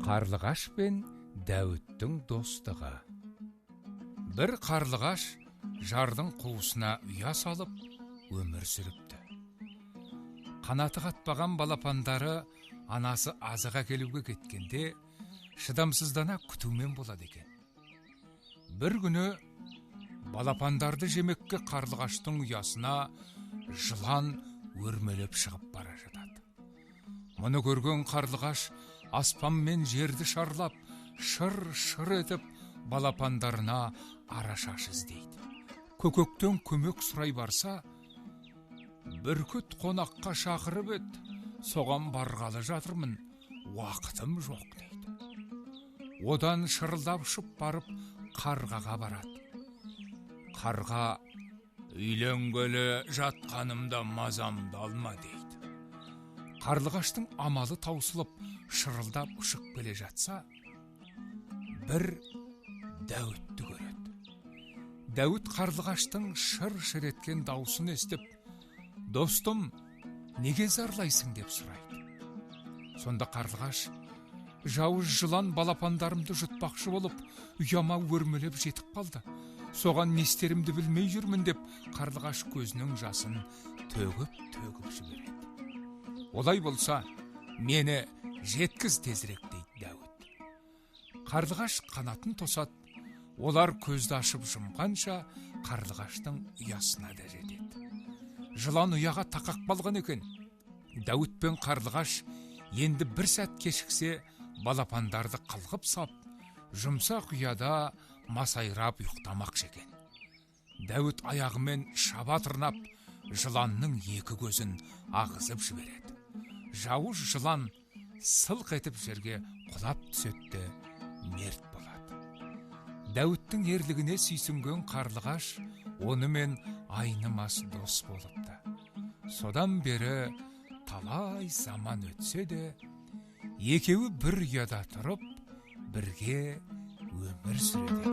Қарлығаш пен Дәуіттің достығы. Бір қарлығаш жардың қуысына ұя салып өмір сүріпті. Қанаты қатпаған балапандары анасы азық әкелуге кеткенде шыдамсыздана күтумен болады екен. Бір күні балапандарды жемекке қарлығаштың ұясына жылан өрмелеп шығып бара жатады. Мұны көрген қарлығаш аспан мен жерді шарлап, шыр-шыр етіп балапандарына арашаш іздейді. Көкектен көмек сұрай барса, бүркіт қонаққа шақырып еді, соған барғалы жатырмын, уақытым жоқ дейді. Одан шырылдап ұшып барып қарғаға барады. Қарға: «Үйленгелі жатқанымда мазамды алма», – дейді. Қарлығаштың амалы таусылып, шырылдап ұшып келе жатса, бір Дәуітті көреді. Дәуіт қарлығаштың шыр-шыр еткен даусын естіп: «Достым, неге зарлайсың?» – деп сұрайды. Сонда қарлығаш: «Жауыз жылан балапандарымды жұтпақшы болып, ұяма өрмелеп жетіп қалды. Соған не істерімді білмей жүрмін», – деп қарлығаш көзінің жасын төгіп-төгіп жібереді. «Олай болса, мені жеткіз тезірек», – дейді Дәуіт. Қарлығаш қанатын тосады, олар көзді ашып жұмғанша қарлығаштың ұясына да жетеді. Жылан ұяға тақақ қалған екен. Дәуіт пен қарлығаш енді бір сәт кешіксе, балапандарды қылғып сап, жұмсақ ұяда масайрап ұйықтамақшы екен. Дәуіт аяғымен шаба тырнап, жыланның екі көзін ағызып жібереді. Жауыз жылан сылқ етіп жерге құлап түседі де мерт болады. Дәуіттің ерлігіне сүйсінген қарлығаш онымен айнымас дос болыпты. Содан бері талай заман өтсе де, екеуі бір ұяда тұрып, бірге өмір сүреді.